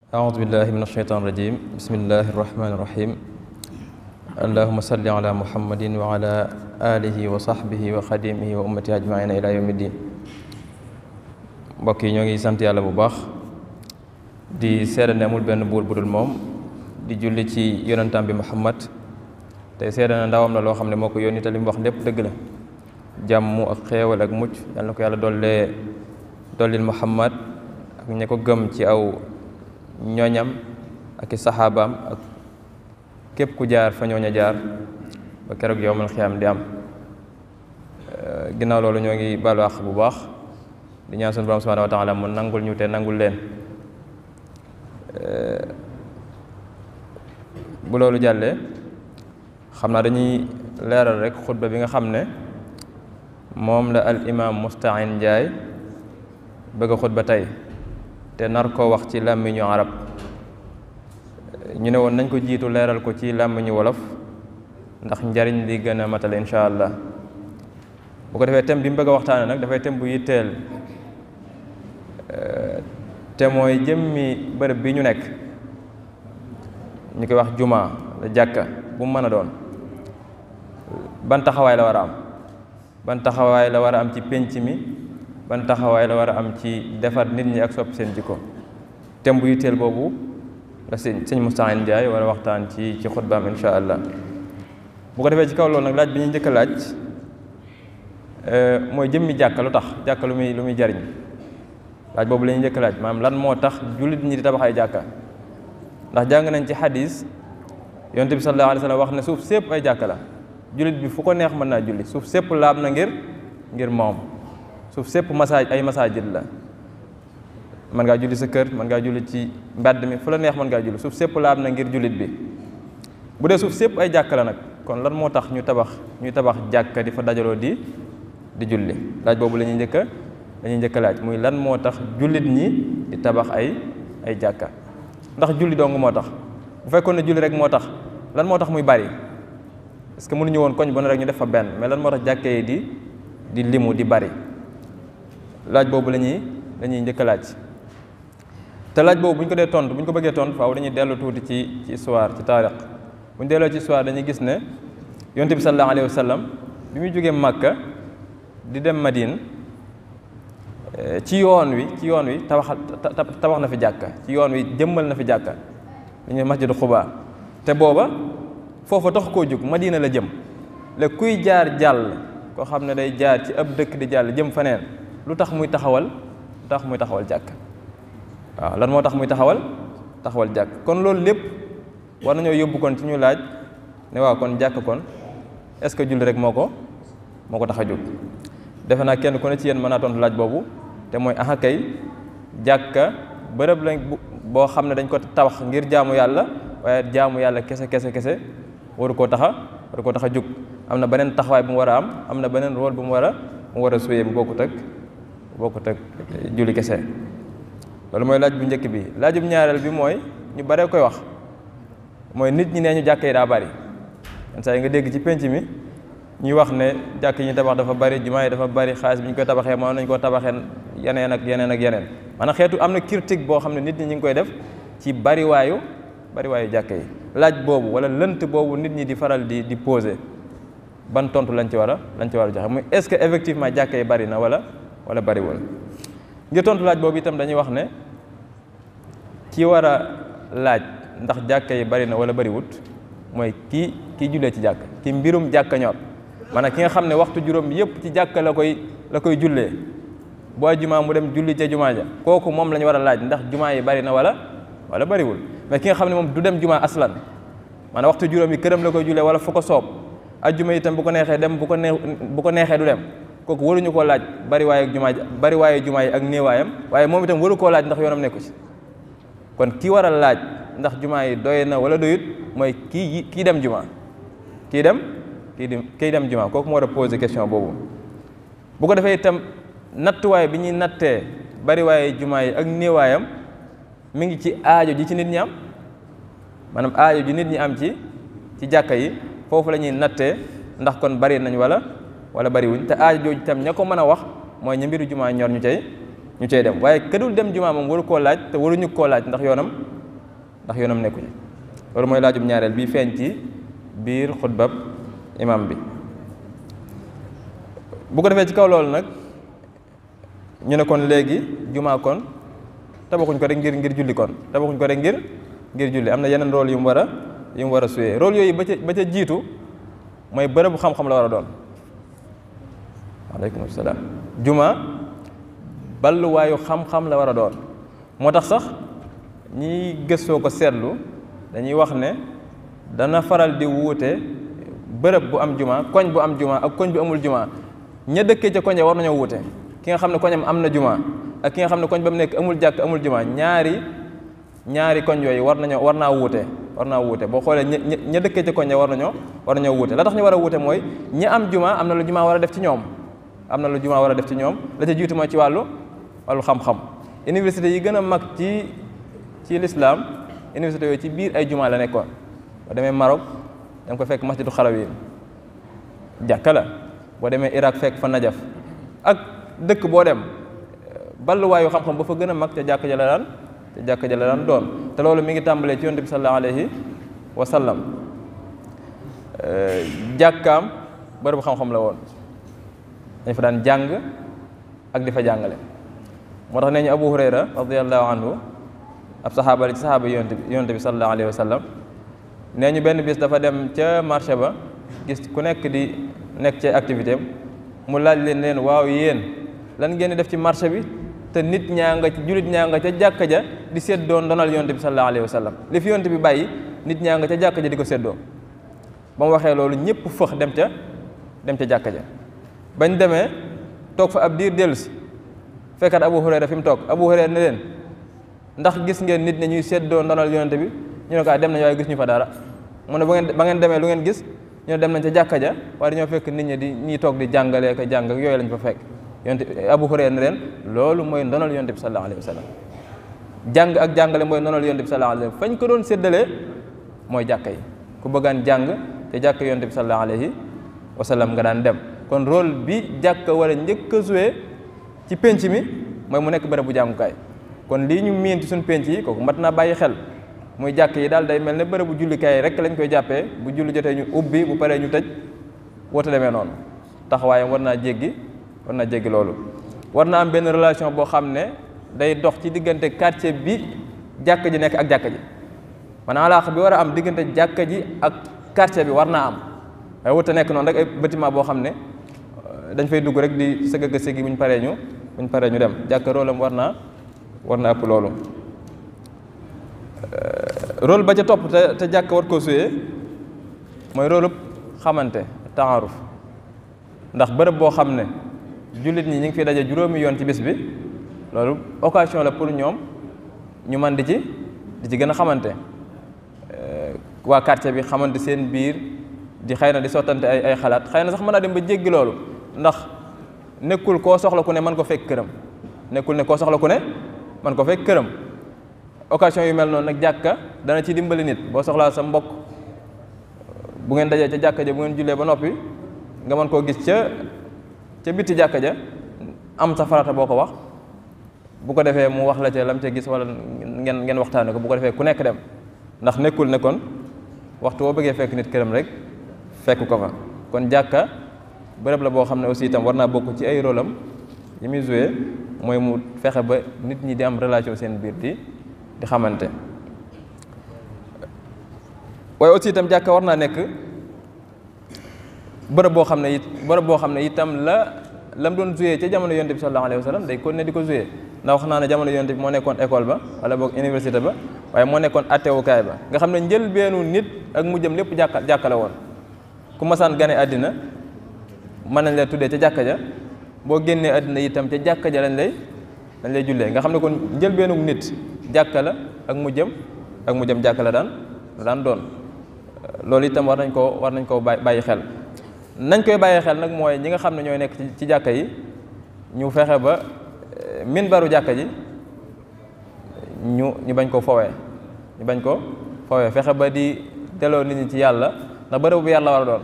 أعوذ بالله من الشيطان الرجيم بسم الله الرحمن الرحيم اللهم صل على محمد وعلى آله وصحبه وخديمه وأمته أجمعين إلى يوم الدين. mbokk yi ñoo ngi sant yàlla bu baax di seede ne amul benn buur bu dul moom di julli ci yonentam bi Muhammad tey seede na ndawam la loo xam ne moo ko yónni te li mu wax lépp dëgg la jàmm ak xeewal ak mucc yal na ko yàlla dollil Muhammad ak ña ko gëm ci aw ñooñam ak i saxaabaam ak képp ku jaar fa ñooña jaar ba keroog yowmal xiyaam di am. Ginnaaw loolu ñoo ngi baalu àq bu baax di ñaan sunu borom subhanahu wa taala mu nangul ñu te nangul leen. Bu loolu jàllee xam naa dañuy leeral rek xutba bi nga xam ne moom la al imam Moustahine Ndiaye bëgg a xutba tey te nar koo wax ci làmmiñu arab. ñu ne woon nañ ko jiitu leeral ko ci làmmiñu wolof ndax njariñ li gën a matal incha allah. bu ko defee thème bi mu bëgg a waxtaane nag dafay thème bu yitteel te mooy jëmmi bërëb bi ñu nekk ñu koy wax juma la jàkka bu mu mën a doon ban taxawaay la war a am, ban taxawaay la war a am ci pénc mi, ban taxawaay la war a am ci defar nit ñi ak soppi seen jikko. thème bu yitteel boobu la sëñ Moustahine Ndiaye war a waxtaan ci xutbaam incha allah. bu ko defee ci kaw loolu nag laaj bi ñuy njëkk a laaj mooy jëmmi jàkka lu tax jàkka lu muy jariñ. laaj boobu la ñuy njëkk a laaj maanaam lan moo tax jullit ñi di tabax ay jàkka. ndax jàng nañ ci xadis yonent bi sallallahu alayhi wa sallam wax ne suuf sépp ay jàkka la. jullit bi fu ko neex mën naa julli, suuf sépp laab na ngir moom. suuf sépp ay masaajid la. mën ngaa julli sa kër, mën ngaa julli ci mbedd mi, fu la neex mën ngaa julli, suuf sépp laab na ngir jullit bi. bu dee suuf sépp ay jàkka la nag kon lan moo tax ñuy tabax jàkka di fa dajaloo di julli. laaj boobu la ñuy njëkk a laaj muy lan moo tax jullit ñi di tabax ay jàkka. ndax julli dong moo tax? bu fekkoon ne julli rek moo tax lan moo tax muy bari? est-ce que mënuñu woon koñ bu ne rek ñu def fa benn, mais lan moo tax jàkka yi di limu di bari? laaj boobu la ñuy njëkk a laaj. te laaj boobu bu ñu ko dee tontu, bu ñu ko bëggee tontu faaw dañuy dellu tuuti ci histoire, ci taarix. bu ñu delloo ci histoire dañuy gis ne yonent bi sallallahu alayhi wa sallam bi muy jógee Makka di dem Madine ci yoon wi tabax na fi jàkka, ci yoon wi jëmmal na fi jàkka li ñuy masjidu Xubaa. te booba foofa tax koo jóg Madina la jëm. léegi kuy jaar jàll koo xam ne day jaar ci ab dëkk di jàll jëm faneen lu tax muy taxawal jàkka. waaw lan moo tax muy taxawal jàkk. kon loolu lépp war nañoo yóbbu kon ci ñu laaj ne waaw kon jàkk kon est-ce que julli rek moo ko tax a jóg. defe naa kenn ku ne ci yéen mën naa tontu laaj boobu te mooy aha kay jàkka bërëb lañ boo xam ne dañ ko tabax ngir jaamu yàlla, waaye jaamu yàlla kese waru koo tax a jóg. am na beneen taxawaay bu mu war a am na beneen rôle bu mu war a suyee bu bokkut ak julli kese. loolu mooy laaj bu njëkk bi. laajub ñaareel bi mooy ñu bare koy wax mooy nit ñi nee ñu jàkka yi daa bari. saa yi nga dégg ci penc mi ñuy wax ne jàkk yi ñu tabax dafa bari, jumaa yi dafa bari, xaalis bi ñu koy tabaxee mënoon nañu koo tabaxee yeneen ak yeneen. maanaam xeetu am na critique boo xam ne nit ñi ñu ngi koy def ci bariwaayu jàkka yi. laaj boobu wala lënt boobu nit ñi di faral di poser ban tontu lañ ci war a joxe muy est-ce que effectivement jàkka yi bari na wala bariwul. ngir tontu laaj boobu itam dañuy wax ne ki war a laaj ndax jàkka yi bari na wala bariwut mooy kii jullee ci jàkk, ki mbirum jàkka ñor. maanaam ki nga xam ne waxtu juróom yépp ci jàkka la koy jullee. boo jumaa mu dem julli ca jumaa ja, kooku moom la ñu war a laaj ndax jumaa yi bari na wala bariwul. mais ki nga xam ne moom du dem jumaa aslan, maanaam waxtu juróom yi këram la koy jullee wala fu ko soob. ajjuma itam bu ko neexee dem, bu ko neexee du dem. kooku waruñu koo laaj bariwaayu jumaa yi ak néewaayam, waaye moom itam waru koo laaj ndax yoonam nekku ci. kon ki war a laaj ndax jumaa yi doy na wala doyut mooy kii dem jumaa kii dem jumaa kooku moo war a poser question boobu. bu ko defee itam nattuwaay bi ñuy nattee bariwaayu jumaa yi ak néewaayam mi ngi ci aajo ji ci nit ñi am. maanaam aajo ji nit ñi am ci jàkka yi foofu la ñuy nattee ndax kon bari nañ wala bariwuñ. te aajo jooju itam ña ko mën a wax mooy ña mbiru jumaa ñor ñu cay dem. waaye këdul dem jumaa moom waru koo laaj te waruñu koo laaj ndax ndax yoonam nekku ci. loolu mooy laajum ñaareel bi feeñ ci biir xutbab imam bi. bu ko defee ci kaw loolu nag ñu ne kon léegi jumaa kon tabaxuñ ko rek ngir julli, kon tabaxuñ ko rek ngir julli, am na yeneen rôle yu mu war a suyee. rôle yooyu ba ca jiitu mooy bërëbu xam-xam la war a doon. waaleykum salaam. juma balluwaayu xam-xam la war a doon. moo tax sax ñiy gëstoo ko seetlu dañuy wax ne dana faral di wuute bërëb bu am juma, koñ bu am juma ak koñ bu amul juma. ña dëkkee ca koñ war nañoo wuute. ki nga xam ne koñam am na juma ak ki nga xam ne koñ ba mu nekk amul jàkk amul juma, ñaari koñ yooyu war naa wuute. boo xoolee ña dëkkee ca koñ war nañoo wuute. la tax ñu war a wuute mooy ñi am juma am na lu juma war a def ci ñoom. la ca jiitu mooy ci wàllu xam-xam. université yi gën a mag ci l'islam, université yooyu ci biir ay juma la nekkoon. boo demee Maroc da nga ko fekk masjidu Xarawin jàkka la. boo demee Irak fekk fa Najaf. ak dëkk boo dem balluwaayu xam-xam ba fa gën a mag ca jàkka ja la daan doon. te loolu mi ngi tàmbalee ci yonent bi sallallahu alayhi wa sallam. jàkkaam bërëbu xam-xam la woon, dañ fa daan jàng ak di fa jàngale. moo tax nee ñu Abu Hurayra radiyallahu anhu ab saxaaba la ci saxaaba yonent bi sallallahu alayhi wa sallam, nee ñu benn bis dafa dem ca marché ba gis ku nekk ci activité am mu laaj leen waaw yéen lan ngeen di def ci marché bi te jullit ñaa nga ca jàkka ja di séddoo ndonal yonent bi sallallahu alayhi wa sallam. li fi yonent bi bàyyi nit ñaa nga ca jàkka ja di ko séddoo. ba mu waxee loolu ñëpp fëx dem ca jàkka ja. bañ demee toog fa ab diir dellusi fekkat Abu Hurayra fi mu toog. Abu Hurayra ne leen ndax gis ngeen nit ñi ñuy séddoo ndonal yonent bi? ñu ne ko dem nañ waaye gis ñu fa dara. mu ne ba ngeen demee lu ngeen gis? ñu ne dem nañ ca jàkka ja waaye dañoo fekk nit ñi ñiy toog di jàngalee ko jàng yooyu lañ fa fekk. Abu Hurayra ne leen loolu mooy ndonal yonent bi sallallahu alayhi wa sallam. jàng ak jàngale mooy ndonal yonent bi sallallahu alayhi wa sallam. fañ ko doon séddalee mooy jàkka yi. ku bëggaan jàng te jàkka yonent bi sallallahu alayhi wa sallam nga daan dem. kon rôle bi jàkka war a njëkk a joué ci penc mi mooy mu nekk bërëb bu jàngukaay. kon lii ñu miin ci suñu penc yi kooku mat naa bàyyi xel. muy jàkk yi daal day mel ne bërëb bu jullikaay rek lañ koy jàppee. bu julli jotee ñu ubbi, bu paree ñu tëj, wota demee noonu. taxawaayam war naa jéggi loolu. war naa am benn relation boo xam ne day dox ci diggante quartier bi jàkk ji nekk ak jàkk ji. maanaam alaaqa bi war a am diggante jàkk ji ak quartier bi war naa am. waaye wota nekk noonu rek ay bâtiment boo xam ne dañ fay dugg rek di sëgg a sëggi buñ paree ñu dem. jàkk rôlam war naa ëpp loolu. rôle ba ca topp te jàkk war koo suyee mooy rôle xamante, taaruf. ndax bërëb boo xam ne jullit ñi ñu ngi fi daje juróomi yoon ci bis bi, loolu occasion la pour ñoom ñu man di ci gën a xamante. waa quartier bi xamante seen biir, di xëy na di sottante ay xalaat. xëy na sax mën naa dem ba jéggi loolu, ndax nekkul koo soxla ku ne mën ko fekk këram. occasion yu mel noonu nag jàkka dana ci dimbali nit. boo soxlaa sa mbokk, bu ngeen dajee ca jàkka ja, bu ngeen jullee ba noppi nga mën koo gis ca bitti jàkka ja, am sa farata boo ko wax, bu ko defee mu wax la ca lam ca gis, wala ngeen waxtaane ko. bu ko defee ku nekk dem, ndax nekkul ne kon waxtu boo bëggee fekk nit këram rek fekk ko fa. kon jàkka bërëb la boo xam ne aussi itam war naa bokk ci ay rôle am yi muy joué, mooy mu fexe ba nit ñi di am relation seen biir di xamante. waaye aussi itam jàkka war naa nekk bërëb boo xam ne itam lam doon joué ca jamono yonent bi sallallahu alayhi wa sallam day continuer di ko joué. ndax wax naa ne jamono yonent bi moo nekkoon école ba wala boog université ba, waaye moo nekkoon attewukaay ba. nga xam ne njëlbeenu nit ak mujjam lépp jàkka la woon. ku masaan gane àddina mën nañ la tuddee ca jàkka ja, boo génnee àddina itam ca jàkka ja lañ lay jullee. nga xam ne kon njëlbeenu nit jàkka la, ak mujjam jàkka la daan doon. loolu itam war nañ koo bàyyi xel. nañ koy bàyyi xel nag mooy ñi nga xam ne ñooy nekk ci jàkka yi ñu fexe ba minbaru jàkka ji ñu bañ ko fowee. fexe ba di delloo nit ñi ci yàlla, ndax bërëb bu yar la war a doon.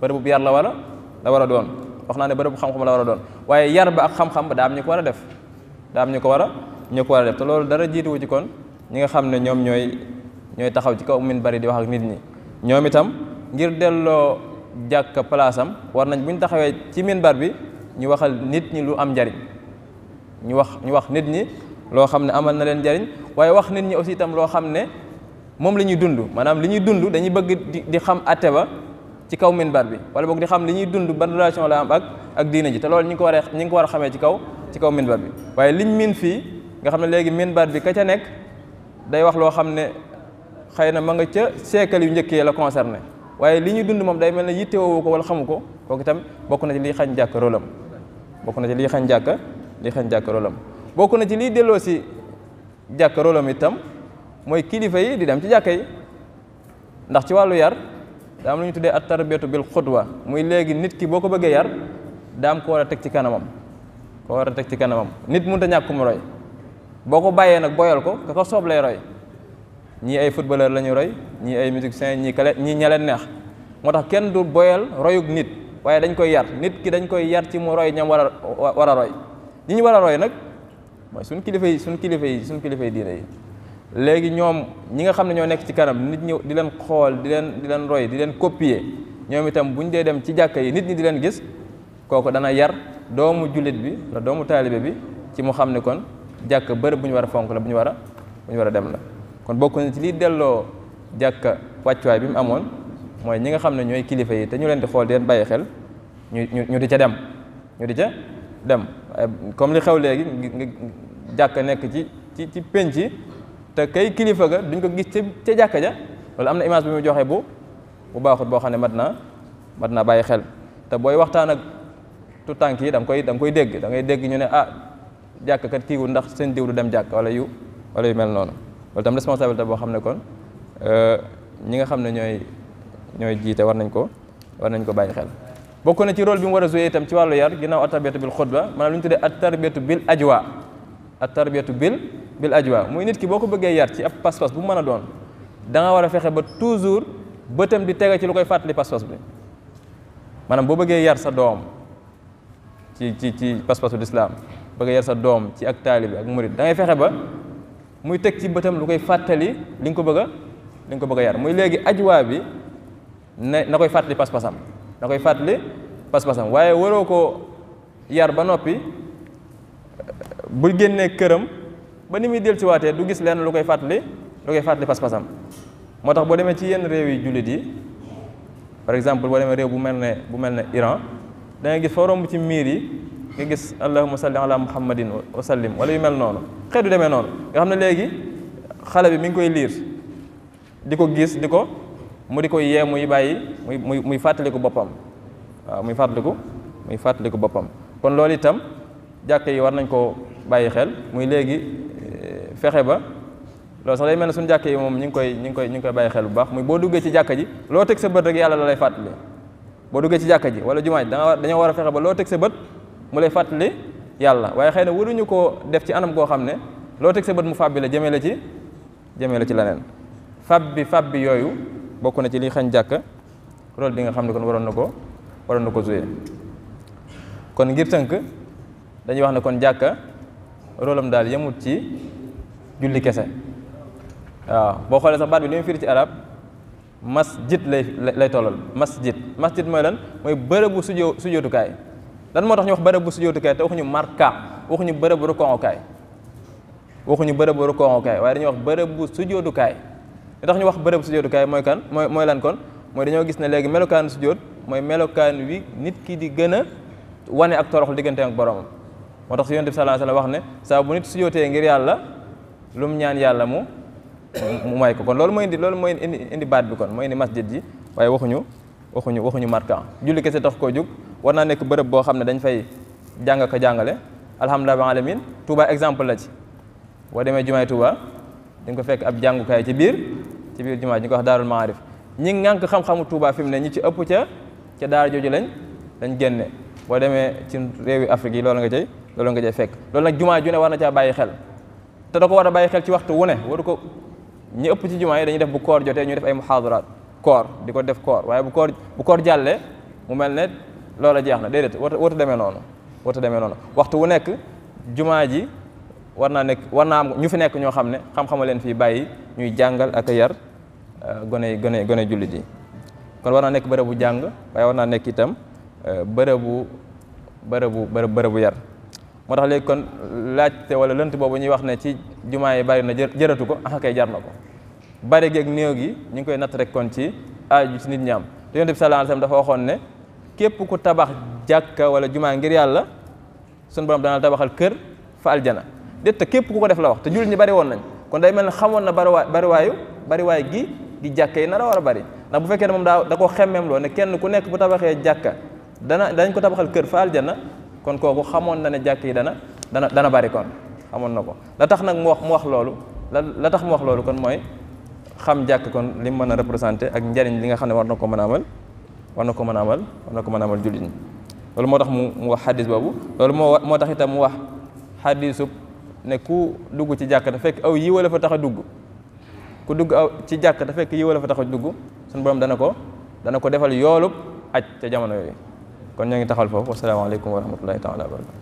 bërëb bu yar la war a doon. wax naa ne bërëb bu xam-xam la war a doon. waaye yar ba ak xam-xam ba daa am ñu ko war a def. te loolu dara jiituwu ci kon ñi nga xam ne ñoom ñooy ñooy taxaw ci kaw minbar yi di wax ak nit ñi ñoom itam ngir delloo jàkka place am war nañ bu ñu taxawee ci minbar bi ñu waxal nit ñi lu am njariñ ñu wax nit ñi loo xam ne amal na leen njariñ waaye wax nit ñi aussi itam loo xam ne moom la ñuy dund maanaam li ñuy dund dañuy bëgg di xam atte ba ci kaw minbar bi wala boog di xam li ñuy dund ban relation la am ak diina ji te loolu ñi ngi ko war a xamee ci kaw minbar bi waaye liñ min fii nga xam ne léegi minbar bi ka ca nekk day wax loo xam ne xëy na ma nga ca siècle yu njëkkee la concerné waaye li ñuy dund moom day mel ne yittewoo ko wala xamu ko kooku itam bokk na ci liy xañ jàkk rôlam bokk na ci liy xañ jàkk rôlam bokk na ci liy delloo si jàkk rôlam itam mooy kilifa yi di dem ci jàkka yi ndax ci wàllu yar daa am lu ñu tuddee at tarbiyatu bil xudwa muy léegi nit ki boo ko bëggee yar daa am ko war a teg ci kanamam nit mënut a ñàkk mu roy boo ko bàyyee nag boyal ko ka ko soob lay roy ñii ay footballeur la ñu roy ñii ay musiciens ñii ña leen neex moo tax kenn du boyal royug nit waaye dañ koy yar nit ki dañ koy yar ci mu roy ñam war a roy ñi ñu war a roy nag mooy suñ kilifa yi diine yi léegi ñoom ñi nga xam ne ñoo nekk ci kanam nit ñi di leen xool di leen roy di leen copier ñoom itam buñ dee dem ci jàkka yi nit ñi di leen gis kooku dana yar doomu jullit bi la doomu taalibe bi ci mu xam ne kon jàkka bërëb bu ñu war a fonk la bu ñu war a dem la kon bokk na ci liy delloo jàkka wàccuwaay bi mu amoon mooy ñi nga xam ne ñooy kilifa yi te ñu leen di xool di leen bàyyi xel ñu di ca dem comme li xew léegi jàkka nekk ci penc te kay kilifa ga duñ ko gis ca jàkka ja loolu am na image bi muy joxe bu baaxut boo xam ne mat naa bàyyi xel te booy waxtaan ak tu tànk yi da nga koy dégg da ngay dégg ñu ne jàkka kat kiiwul ndax seen diw du dem jàkk wala yu mel noonu loolu tam responsabilité boo xam ne kon ñi nga xam ne ñooy jiite war nañ ko bàyyi xel bokk na ci rôle bi mu war a jouer itam ci wàllu yar ginnaaw at tarbiyatu bil xutba maanaam lu ñu tuddee at tarbiyatu bil ajwa muy nit ki boo ko bëggee yar ci ab pas-pas bu mën a doon da nga war a fexe ba toujours bëtam di tege ci lu koy fàttali pas-pas bi maanaam boo bëggee yar sa doom ci pas-pasu lislaam bëgg yar sa doom ci ak taalibi ak murid da ngay fexe ba muy teg ci bëtam lu koy fàttali li nga ko bëgg a yar muy léegi ajwa bi na koy fàttali pas-pasam waaye waroo ko yar ba noppi bu génnee këram ba ni muy del ci waatee du gis lenn lu koy fàttali pas-pasam moo tax boo demee ci yenn réew yi jullit yi par exemple boo demee réew bu mel ne Iran da ngay gis foo romb ci miir yi nga gis allahumma salli ala muhammadin wa sallim wala yu mel noonu xëy du demee noonu nga xam ne léegi xale bi mi ngi koy liir di ko gis mu di ko yee muy bàyyi muy fàttaliku boppam waaw muy fàttaliku boppam kon loolu itam jàkka yi war nañ koo bàyyi xel muy léegi fexe ba loolu sax day mel ne suñu jàkka yi moom ñu ngi koy bàyyi xel bu baax muy boo duggee ci jàkka ji loo teg sa bët rek yàlla la lay fàttali boo duggee ci jàkka ji wala jumaa ji dañoo war a fexe ba loo teg sa bët mu lay fàttali yàlla waaye xëy na waruñu koo def ci anam goo xam ne loo teg sa bët mu fàbbi la jëmee la ci leneen fab bi yooyu bokk na ci li xañ jàkka rôle bi nga xam ne kon waroon na ko jouer kon ngir tënk dañuy wax ne kon jàkka rôle am daal yemut ci julli kese waaw boo xoolee sax baat bi li muy firi ci arab masjid lay tollal masjid mooy lan mooy bërëbu sujootukaay lan moo tax ñu wax bërëbu sujootukaay te waxuñu marka waxuñu bërëbu rukkookaay waaye dañuy wax bërëbu sujootukaay li tax ñu wax bërëbu sujootukaay mooy lan kon mooy dañoo gis ne léegi melokaan sujoot mooy melokaan wi nit ki di gën a wane ak toroxlu diggante ak boromam moo tax si Yonent bi sallallahu alayhi wasallam wax ne saa bu nit sujootee ngir yàlla lu mu ñaan yàlla mu may ko kon loolu mooy indi baat bi kon mooy indi masjid ji waaye waxuñu marquant julli kese tax koo jóg war naa nekk bërëb boo xam ne dañ fay jàng ko jàngale alhamdulilah bi alamin Touba exemple la ci boo demee jumaay Touba di nga ko fekk ab jàngukaay ci biir jumaa ñu ko wax daarul maarif ñi ngànk xam-xamu Touba fi mu ne ñi ci ëpp ca daara jooju lañ génne boo demee ci réewi Afrique yi loolu nga cay fekk loolu nag jumaa ju ne war na caa bàyyi xel te da ko war a bàyyi xel ci waxtu wu ne waru ko ñi ëpp ci jumaa yi dañuy def bu koor jotee ñuy def ay muhaadaraat koor di ko def koor waaye bu koor jàllee mu mel ne loola jeex na déedéet warta demee noonu waxtu wu nekk jumaa ji war naa am ñu fi nekk ñoo xam ne xam-xama leen fii bàyyi ñuy jàngal ak a yar gone jullit yi. kon war naa nekk bërëbu jàng waaye war naa nekk itam bërëbu yar. moo tax léegi kon laajte wala lënt boobu ñuy wax ne ci jumaa yi bari na jëratu ko kay jar na ko. bari geeg néew gi ñu ngi koy natt rek kon ci aaju ci nit ñi am te Yonent bi sallallahu alayhi wasallam dafa waxoon ne képp ku tabax jàkka wala jumaa ngir yàlla sunu borom dana tabaxal kër fa aljana déet te képp ku ko def la wax te jullit ñi bari woon nañ kon day mel ne xamoon na bariwaay gi jàkka yi nar a war a bari ndax bu fekkee ne moom da koo xemmeem loo ne kenn ku nekk bu tabaxee jàkka dañ ko tabaxal kër fa aljana kon kooku xamoon na ne jàkk yi dana bari kon xamoon na ko la tax nag mu wax loolu la tax mu wax loolu kon mooy xam jàkk kon li mu mën a représenté ak njariñ li nga xam ne war na ko mën a amal jullit ñi loolu moo tax mu wax xadis boobu loolu moo tax itam mu wax xadisub ne ku dugg ci jàkk da fekk aw yi wala fa tax a dugg ku dugg ci jàkk da fekk yi wala fa tax a dugg suñu borom dana ko defal yoolub aj ca jamono yooyu kon ñoo ngi taxal foofu wasalaamaaleykum wa rahmatullahi taala wa barakatu